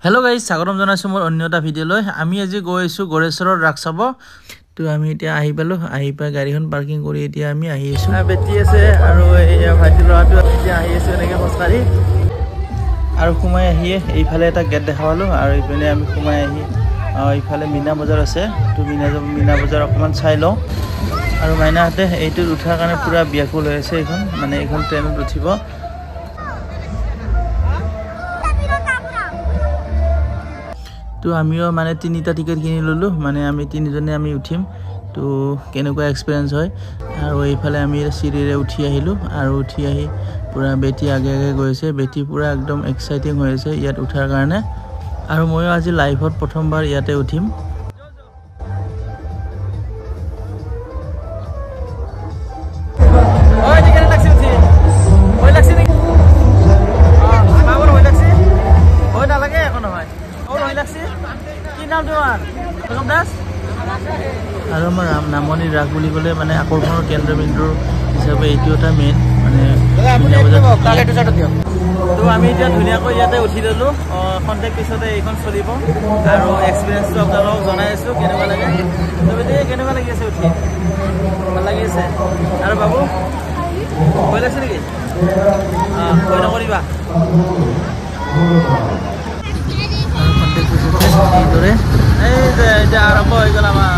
Hello' guys, স্বাগতম জনাইছোঁ মোৰ অন্য এটা ভিডিঅ'লৈ। আমি আজি গৈ আছোঁ গোৰেশ্বৰৰ ৰাস চাব। তো আমি এতিয়া আহি পালোঁ, আহি পাই গাড়ীখন পাৰ্কিং কৰি এতিয়া আমি আহি আছোঁ। বেটি আছে আৰু এই ভাইটি ল'ৰাটো এতিয়া আহি আছোঁ এনেকৈ খোজকাঢ়ি। আৰু সোমাই আহিয়ে এইফালে এটা গেট দেখা পালোঁ আৰু এইপিনে আমি সোমাই আহি এইফালে মীনা বজাৰ আছে। তো মীনা বজাৰ অকণমান চাই লওঁ। আৰু মাইনাহঁতে এইটোত উঠাৰ কাৰণে পূৰা ব্যাকুল হৈ আছে। এইখন মানে এইখন ট্ৰেইনত উঠিব। তো আমিও মানে তিনিটা টিকেট কিনি ল'লোঁ, মানে আমি তিনিজনে আমি উঠিম। তো কেনেকুৱা এক্সপিৰিয়েঞ্চ হয়। আৰু এইফালে আমি চিৰিৰে উঠি আহিলোঁ আৰু উঠি আহি পূৰা বেটি আগে আগে গৈ আছে। বেটি পূৰা একদম এক্সাইটিং হৈ আছে ইয়াত উঠাৰ কাৰণে। আৰু ময়ো আজি লাইফত প্ৰথমবাৰ ইয়াতে উঠিম। আৰু আমাৰ নামনি ৰাস বুলি ক'লে মানে আকৰ্ষণৰ কেন্দ্ৰবিন্দু হিচাপে এইটো এটা মেইন মানে। তো আমি এতিয়া ধুনীয়াকৈ ইয়াতে উঠি ল'লোঁ। খন্তেক পিছতে এইখন চলিব আৰু এক্সপিৰিয়েঞ্চটো আপোনালোকক জনাই আছোঁ কেনেকুৱা লাগে। কেনেকুৱা লাগি আছে উঠি? ভাল লাগি আছে। আৰু বাবু ভয় লাগছে নেকি? ভয় নকৰিবা। আৰু খন্তেক পিছতে এইদৰে এই যে এতিয়া আৰম্ভ হৈ গ'ল আমাৰ।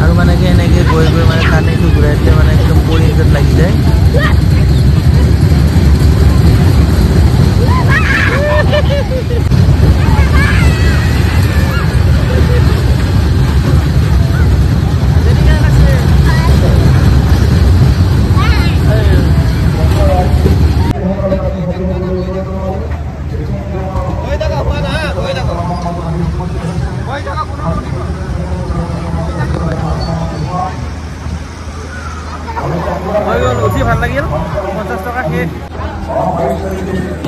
আৰু মানে কি এনেকে গৈ গৈ মানে টানিটো ঘূৰাই দিলে মানে একদম পৰি লাগি যায়। হৈ গ'ল, উঠি ভাল লাগিল। 50 টকা শেষ।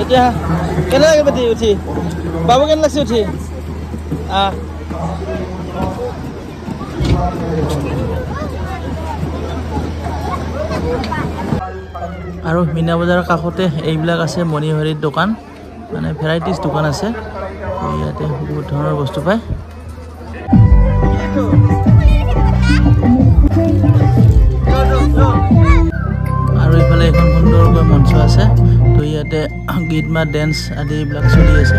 এতিয়া কেনে লাগে বেটি উঠি? বাবু কেনে লাগছে উঠি? আৰু মীনা বজাৰৰ কাষতে এইবিলাক আছে মণিহাৰীৰ দোকান, মানে ভেৰাইটিজ দোকান আছে। ইয়াতে বহুত ধৰণৰ বস্তু পায়। আৰু এইফালে এখন সুন্দৰকৈ মঞ্চ আছে। তো ইয়াতে গীত মাত ডেন্স আদি এইবিলাক চলি আছে।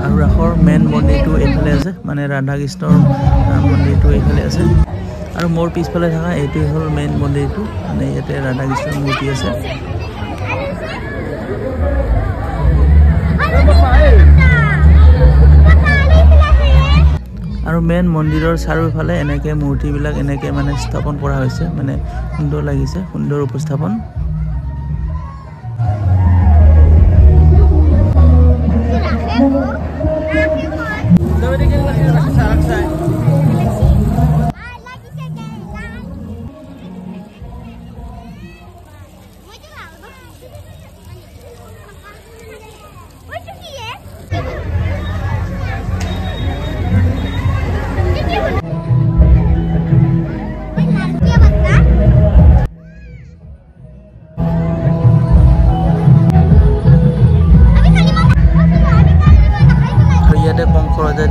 আৰু ৰাসৰ মেইন মন্দিৰটো এইফালে আছে, মানে ৰাধা কৃষ্ণৰ মন্দিৰটো এইফালে আছে। আৰু মোৰ পিছফালে থকা এইটোৱে হ'ল মেইন মন্দিৰটো, মানে ইয়াতে ৰাধা কৃষ্ণৰ মূৰ্তি আছে। আৰু মেইন মন্দিৰৰ চাৰিওফালে এনেকৈ মূৰ্তিবিলাক এনেকৈ মানে স্থাপন কৰা হৈছে, মানে সুন্দৰ লাগিছে, সুন্দৰ উপস্থাপন।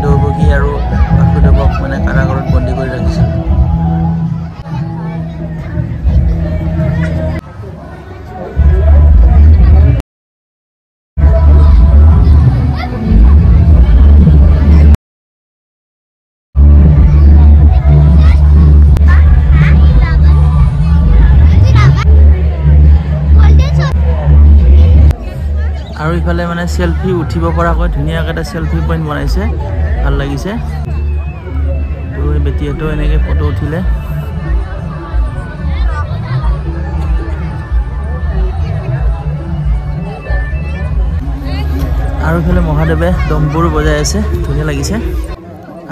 দৈৱকী আৰু বাসুদেৱক মানে কাৰাগাৰত বন্দী কৰি ৰাখিছিল। ইফালে মানে চেলফি উঠিব পৰাকৈ ধুনীয়াকৈ এটা চেলফি পইণ্ট বনাইছে, ভাল লাগিছে। তো এই বেটীহঁতেও এনেকৈ ফটো উঠিলে। আৰু ইফালে মহাদেৱে দম্বুৰ বজাই আছে, ধুনীয়া লাগিছে।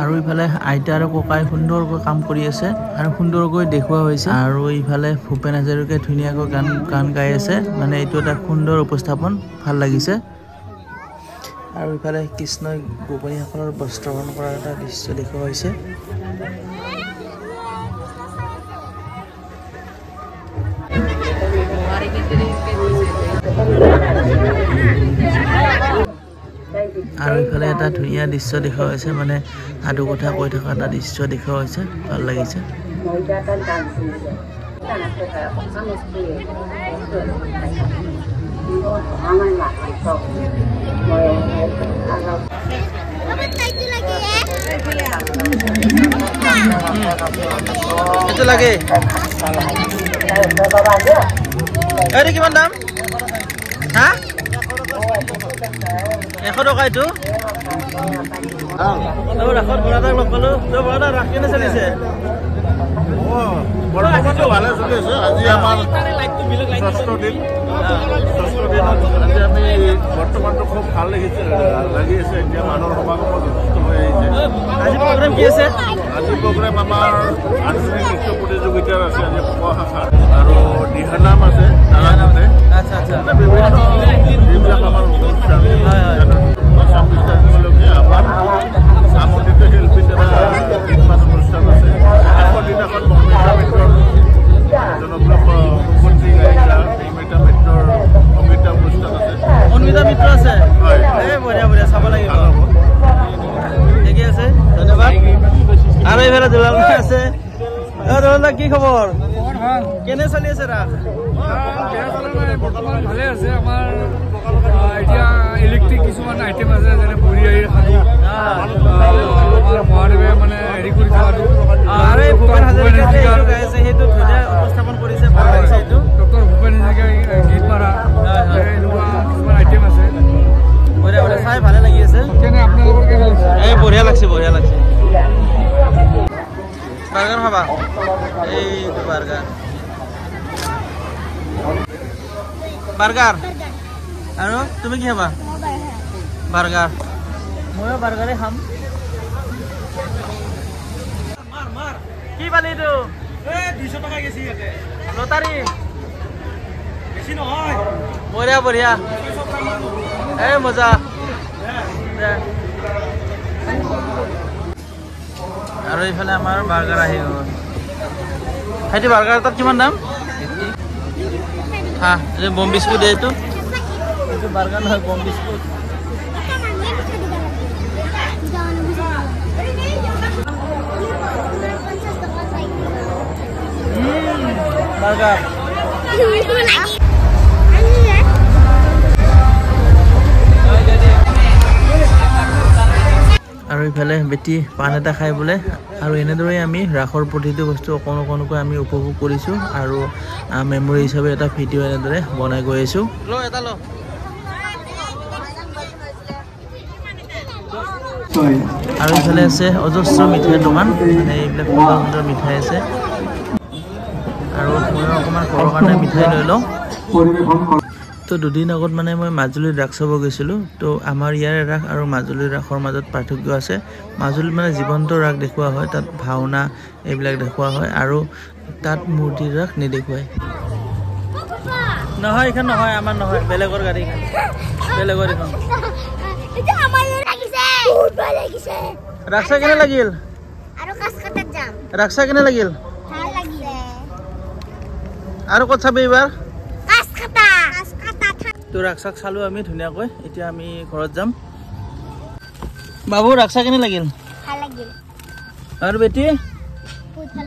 আৰু ইফালে আইতা আৰু ককাই সুন্দৰকৈ কাম কৰি আছে আৰু সুন্দৰকৈ দেখুওৱা হৈছে। আৰু ইফালে ভূপেন হাজৰিকাই ধুনীয়াকৈ গান গাই আছে, মানে এইটো এটা সুন্দৰ উপস্থাপন, ভাল লাগিছে। আৰু ইফালে কৃষ্ণই গোপিনীসকলৰ বস্ত্ৰহৰণ কৰাৰ এটা দৃশ্য দেখুওৱা হৈছে। আৰু ইফালে এটা ধুনীয়া দৃশ্য দেখুওৱা হৈছে, মানে সাধু কথা কৈ থকা এটা দৃশ্য দেখুওৱা হৈছে, ভাল লাগিছে। এইটো লাগে। এইটো কিমান দাম? হা, 100 টকা এইটো। ৰাসত বৰাদাক লগ পালো। বৰাদা, ৰাস কেনে চলিছে? বৰ্তমানটো ভালে চলি আছে। আজি আমাৰ ষষ্ঠ দিন, ষষ্ঠ দিনত আজি আমি বৰ্তমানটো খুব ভাল লাগিছে, লাগি আছে। এতিয়া মানুহৰ সমাগম যথেষ্ট হৈ আহিছে। আজি প্ৰগ্ৰেম কি আছে? আজি প্ৰগ্ৰেম আমাৰ আধুনিক নৃত্য প্ৰতিযোগিতাৰ আছে আজি পুৱা শাখাত, আৰু দিহানাম আছে তাৰ আগতে। বিভিন্ন যিবিলাক আমাৰ অনুষ্ঠান আমাৰ আমন্ত্ৰিত শিল্পীৰ দ্বাৰা গীতমাত অনুষ্ঠান আছে। শেষৰ দিনাখন মৌমিতা মিত্ৰৰ জনপ্ৰিয় মুখ্যমন্ত্ৰী গায়িকা মৌমিতা মিত্ৰৰ সংগীতা অনুষ্ঠান আছে। মৌমিতা মিত্ৰ আছে? হয়। এই বঢ়িয়া বঢ়িয়া, চাব লাগিব। ঠিকে আছে, ধন্যবাদ। আৰু এইফালে দুলাল আছে। দুলাল দা, কি খবৰ? কেনে চলি আছে ৰাস? বৰ্তমান ভালে আছে। আমাৰ এতিয়া ইলেক্ট্ৰিক কিছুমান আইটেম আছে, যেনে বুঢ়ী আইৰ সাধু, আমাৰ মহাদেৱে মানে হেৰি কৰি থকাটো, আৰু এই ভূপেন হাজৰিকাই গাই আছে, সেইটো ধুনীয়া উপস্থাপন কৰিছে, ভাল লাগিছে এইটো। ডক্টৰ ভূপেন হাজৰিকাই গীত মাৰা, এনেকুৱা কিছুমান আইটেম আছে। বঢ়িয়া বঢ়িয়া, চাই ভালে লাগি আছে। কেনে আপোনালোকৰ কেনে লাগিছে? এই বঢ়িয়া লাগছে, বঢ়িয়া লাগছে। বাৰ্গাৰ খাবা? এইটো বাৰ্গাৰ, বাৰ্গাৰ। আৰু তুমি কি খাবা? বাৰ্গাৰ। ময়ো বাৰ্গাৰে খাম। কি পালি এইটো? 200 টকা গেছি ইয়াতে। লটাৰী। বেছি নহয়। বঢ়িয়া বঢ়িয়া, এই মজা। আৰু এইফালে আমাৰ বাৰ্গাৰ আহি গ'ল। সেইটো বাৰ্গাৰ তাত কিমান দাম? হা, এইটো বম বিস্কুট। এইটো এইটো বাৰ্গাৰ নহয়, বম বিস্কুট। বাৰ্গাৰ। আৰু ইফালে বেটি পাণ এটা খাই বোলে। আৰু এনেদৰেই আমি ৰাসৰ প্ৰতিটো বস্তু অকণ অকণকৈ আমি উপভোগ কৰিছোঁ আৰু মেমৰি হিচাপে এটা ভিডিঅ' এনেদৰে বনাই গৈ আছোঁ। আৰু ইফালে আছে অজস্ৰ মিঠাইৰ দোকান, মানে এইবিলাক সুন্দৰ সুন্দৰ মিঠাই আছে। আৰু ময়ো অকণমান ঘৰৰ কাৰণে মিঠাই লৈ লওঁ। তো দুদিন আগত মানে মই মাজুলীত ৰাস চাব গৈছিলোঁ। তো আমাৰ ইয়াৰে ৰাস আৰু মাজুলীৰ ৰাসৰ মাজত পাৰ্থক্য আছে। মাজুলীত মানে জীৱন্ত ৰাস দেখুওৱা হয়, তাত ভাওনা এইবিলাক দেখুওৱা হয়, আৰু তাত মূৰ্তিৰ ৰাস নেদেখুৱায়। নহয়, এইখন নহয়, আমাৰ নহয়, বেলেগৰ গাড়ী এইখন, বেলেগৰ এইখন। ৰাস চাই কেনে লাগিল? ৰাস চাই কেনে লাগিল? আৰু ক'ত চাবি এইবাৰ? তো ৰাস চাক চালোঁ আমি ধুনীয়াকৈ। এতিয়া আমি ঘৰত যাম। বাবু, ৰাস চাই কেনে লাগিল? আৰু বেটি,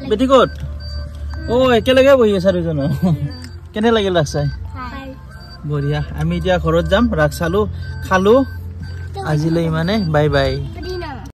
বেটি ক'ত? অ' একেলগে বহি আছা দুজনো। কেনে লাগিল ৰাস চাই? বঢ়িয়া। আমি এতিয়া ঘৰত যাম। ৰাস চালোঁ, খালোঁ। আজিলৈ ইমানে, বাই বাই।